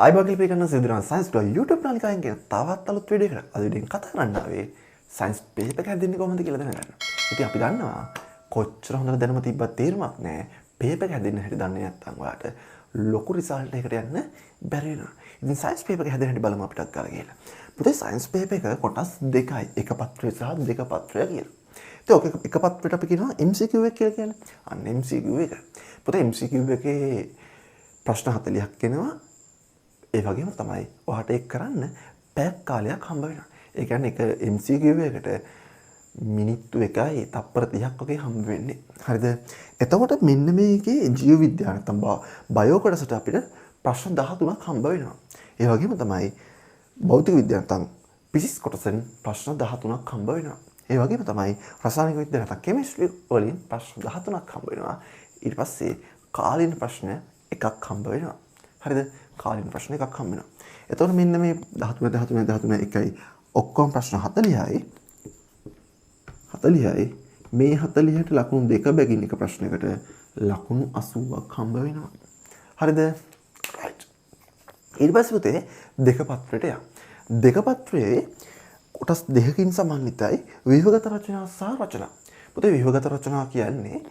ආයුබෝවන් පිළිගන්න සිදුරන් science blog YouTube නාලිකාවෙන් කියන තවත් අලුත් වීඩියෝ එකකට. අද වීඩියෝ එකෙන් කතා කරන්න ආවේ සයන්ස් පේපර් එක හැදෙන්නේ කොහොමද කියලා දැනගන්න. ඉතින් අපි දන්නවා කොච්චර හොඳට දැනුම තිබ්බත් තේරුමක් නෑ. පේපර් එක හැදෙන්න හැටි දන්නේ නැත්නම් ඔයාට ලොකු රිසල්ට් එකකට යන්න බැරි වෙනවා. ඉතින් සයන්ස් පේපර් එක හැදෙන හැටි බලමු අපිටත් ගාලා කියලා. පුතේ, සයන්ස් පේපර් එක කොටස් දෙකයි. එක පත්‍රය සහ දෙක පත්‍රය කියලා. ඉතින් ඔක එක පත්‍රයට අපි කියනවා MCQ එක කියලා කියන්නේ. අන්න MCQ එක. පුතේ, MCQ එකේ ප්‍රශ්න 40ක් එනවා. ඒ වගේම තමයි ඔයාට ඒක කරන්න පැයක් කාලයක් හම්බ වෙනවා. ඒ කියන්නේ එක MCQ එකට මිනිත්තු 1යි තප්පර 30ක් වගේ හම්බ වෙන්නේ. හරිද? එතකොට මෙන්න මේකේ ජීව විද්‍යාව නැත්නම් බයෝ කොටසට අපිට ප්‍රශ්න 13ක් හම්බ වෙනවා. ඒ වගේම තමයි භෞතික විද්‍යාව නැත්නම් ෆිසික්ස් කොටසෙන් ප්‍රශ්න 13ක් හම්බ වෙනවා. ඒ වගේම තමයි රසායනික විද්‍යාව නැත්නම් කෙමිස්ට්‍රි වලින් ප්‍රශ්න 13ක් හම්බ වෙනවා. ඊට පස්සේ කාලීන ප්‍රශ්න එකක් හම්බ වෙනවා. හරිද? කාලීන ප්‍රශ්න එකක් හම්බ වෙනවා. එතකොට මෙන්න මේ 13, 13, 13, 1යි ඔක්කොම ප්‍රශ්න 40යි. 40යි. මේ 40ට ලකුණු 2 බැගින් එක ප්‍රශ්නයකට ලකුණු 80ක් හම්බ වෙනවා. හරිද? රයිට්. ඊට පස්සේ පුතේ දෙක පත්‍රයට යන්න. දෙක පත්‍රයේ කොටස් දෙකකින් සමන්විතයි, ව්‍යුහගත රචනා සහ රචනා. පුතේ, ව්‍යුහගත රචනා කියන්නේ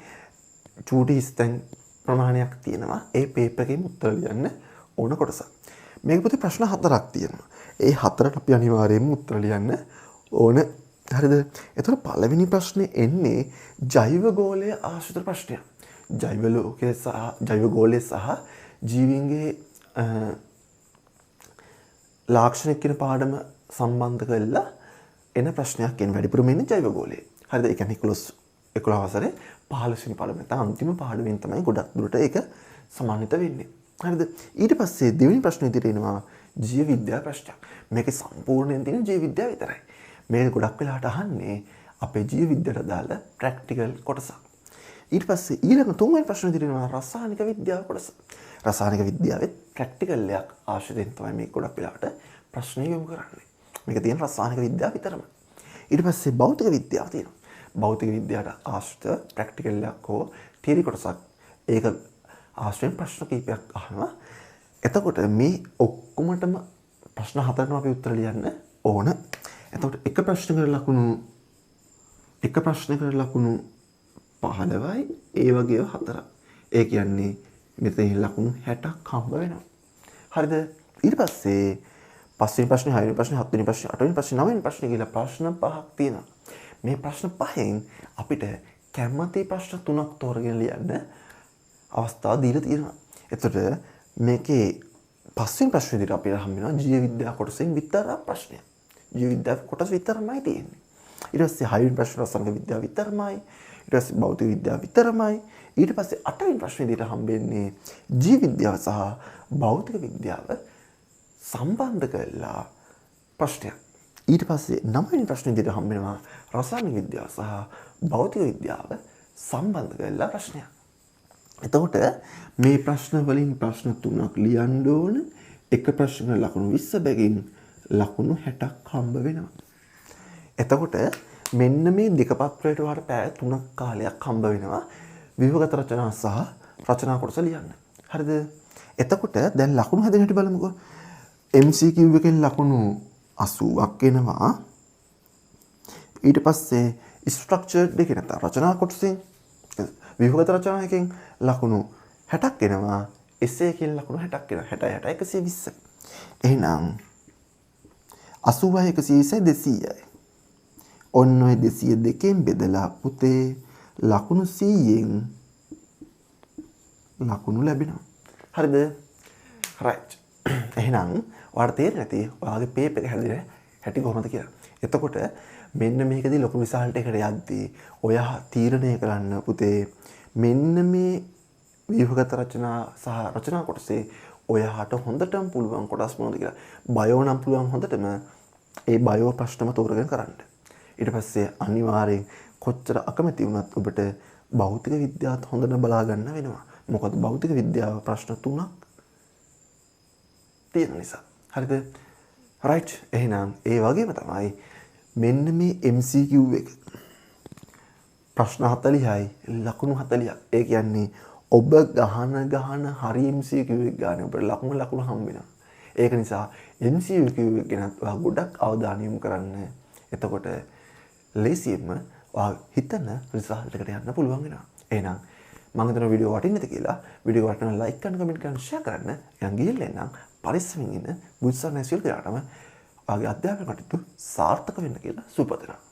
චූටි හිස්තැන් ප්‍රමාණයක් තියෙනවා. ඒ පේපර් එකේම උත්තර ලියන්න ඕන කොටසක්. මේක පුතේ ප්‍රශ්න හතරක් තියෙනවා. ඒ හතරට අපි අනිවාර්යයෙන්ම උත්තර ලියන්න ඕන. හරිද? එතකොට පළවෙනි ප්‍රශ්නේ එන්නේ ජෛව ගෝලය ආශ්‍රිත ප්‍රශ්නයක්. ජෛව ලෝකය සහ ජෛව ගෝලය සහ ජීවීන්ගේ ලාක්ෂණික කියන පාඩම සම්බන්ධ කරලා එන ප්‍රශ්නයක් එන වැඩිපුරම එන්නේ ජෛව ගෝලය. හරිද? ඒ කියන්නේ 11 11 වසරේ 15 වෙනි පාඩම නැත්නම් අන්තිම පාඩමෙන් තමයි ගොඩක් දුරට ඒක සමන්විත වෙන්නේ. හරිද? ඊට පස්සේ දෙවෙනි ප්‍රශ්න විදිහට එනවා ජීව විද්‍යා ප්‍රශ්නයක්. මේකේ සම්පූර්ණයෙන් තියෙන ජීව විද්‍යාව විතරයි. මේක ගොඩක් වෙලාවට අහන්නේ අපේ ජීව විද්‍යාවට අදාළ ප්‍රැක්ටිකල් කොටසක්. ඊට පස්සේ ඊළඟ තුන්වෙනි ප්‍රශ්න විදිහට එනවා රසායනික විද්‍යාව කොටස. රසායනික විද්‍යාවෙත් ප්‍රැක්ටිකල් එකක් ආශ්‍රිතයෙන් තමයි මේ ගොඩක් වෙලාවට ප්‍රශ්න යොමු කරන්නේ. මේක තියෙන රසායනික විද්‍යාව විතරම. ඊට පස්සේ භෞතික විද්‍යාව තියෙනවා. භෞතික විද්‍යාවට ආශ්‍රිත ප්‍රැක්ටිකල් එකක් හෝ තියරි කොටසක්, ඒක ආශ්‍රයෙන් ප්‍රශ්න කීපයක් අහනවා. එතකොට මේ ඔක්කොමටම ප්‍රශ්න හතරටම අපි උත්තර ලියන්න ඕන. එතකොට එක ප්‍රශ්නයකට ලකුණු 15යි, ඒ වගේ හතරක්. ඒ කියන්නේ මෙතන ලකුණු 60ක් හම්බ වෙනවා. හරිද? ඊට පස්සේ පස්වෙනි ප්‍රශ්නේ, හයවෙනි ප්‍රශ්නේ, හත්වෙනි ප්‍රශ්නේ, අටවෙනි ප්‍රශ්නේ, නවවෙනි ප්‍රශ්නේ කියලා ප්‍රශ්න පහක් තියෙනවා. මේ ප්‍රශ්න පහෙන් අපිට කැමති ප්‍රශ්න තුනක් තෝරගෙන ලියන්න අවස්ථාව දීලා තියෙනවා. එතකොට මේකේ පස්වෙනි ප්‍රශ්න විදිහට අපිට හම්බ වෙනවා ජීව විද්‍යාව කොටසෙන් විතරක් ප්‍රශ්නයක්. ජීව විද්‍යාව කොටස විතරමයි තියෙන්නේ. ඊට පස්සේ හයවෙනි ප්‍රශ්න රසායනික විද්‍යාව විතරමයි. ඊට පස්සේ භෞතික විද්‍යාව විතරමයි. ඊට පස්සේ අටවෙනි ප්‍රශ්න විදිහට හම්බෙන්නේ ජීව විද්‍යාව සහ භෞතික විද්‍යාව සම්බන්ධ කරලා ප්‍රශ්නයක්. ඊට පස්සේ නවවෙනි ප්‍රශ්න විදිහට හම්බ වෙනවා රසායනික විද්‍යාව සහ භෞතික විද්‍යාව සම්බන්ධ කරලා ප්‍රශ්නයක්. එතකොට මේ ප්‍රශ්න වලින් ප්‍රශ්න තුනක් ලියන්න ඕන. එක ප්‍රශ්න ලකුණු 20 බැගින් ලකුණු 60ක් හම්බ වෙනවා. එතකොට මෙන්න මේ දෙක පත්‍රයට ඔයාලට පැය 3ක් කාලයක් හම්බ වෙනවා ව්‍යුහගත රචනා සහ රචනා කොටස ලියන්න. හරිද? එතකොට දැන් ලකුණු හැදෙන හැටි බලමුකෝ. MCQ එකෙන් ලකුණු 80ක් එනවා. ඊට පස්සේ ස්ට්‍රක්චර්ඩ් එකේ නැත්නම් රචනා කොටසෙන්, ව්‍යුහගත රචනා එකෙන් ලකුණු 60ක් එනවා. එසේ එකෙන් ලකුණු 60ක් එනවා. 60 60 120. එහෙනම් 80යි 120යි 200යි. ඔන්න ඔය 202න් බෙදලා පුතේ ලකුණු 100න් ලකුණු ලැබෙනවා. හරිද? රයිට්. එහෙනම් ඔයාලට තේරෙන්නේ නැති ඔයාගේ පේපර් එක හැදෙන හැටි කොහොමද කියලා. එතකොට මෙන්න මේකදී ලොකු රිසල්ට් එකට යද්දී ඔයා තීරණය කරන්න පුතේ, මෙන්න මේ ව්‍යුහගත රචනා සහ රචනා කොටසේ ඔයාට හොඳටම පුළුවන් කොටස් මොනවද කියලා. බයෝ නම් පුළුවන් හොඳටම ඒ බයෝ ප්‍රශ්නම තෝරගෙන කරන්න. ඊට පස්සේ අනිවාර්යෙන් කොච්චර අකමැති වුණත් ඔබට භෞතික විද්‍යාවත් හොඳට බලා ගන්න වෙනවා. මොකද භෞතික විද්‍යාව ප්‍රශ්න තුනක් තියෙන නිසා. හරිද? රයිට්. එහෙනම් ඒ වගේම තමයි මෙන්න මේ MCQ එක. ප්‍රශ්න 40යි ලකුණු 40ක්. ඒ කියන්නේ ඔබ ගහන ගහන හරි MCQ එක ගන්න ඔබට ලකුණු ලකුණු හම්බ වෙනවා. ඒක නිසා MCQ ගැනත් ඔයා ගොඩක් අවධානය යොමු කරන්න. එතකොට ලේසියෙන්ම ඔයා හිතන රිසල්ට් එකට යන්න පුළුවන් වෙනවා. එහෙනම් මං හිතනවා වීඩියෝ වටින්නද කියලා. වීඩියෝ වටිනවා ලයික් කරන්න, කමෙන්ට් කරන්න, ෂෙයා කරන්න. එහෙනම් ගිහිල්ලා එන්නම්. පරිස්සමින් ඉන්න. බුදුසරණයි සියලු දෙනාටම ඔයාගේ අධ්‍යාපන කටයුතු සාර්ථක වෙන්න කියලා සුබ පතනවා.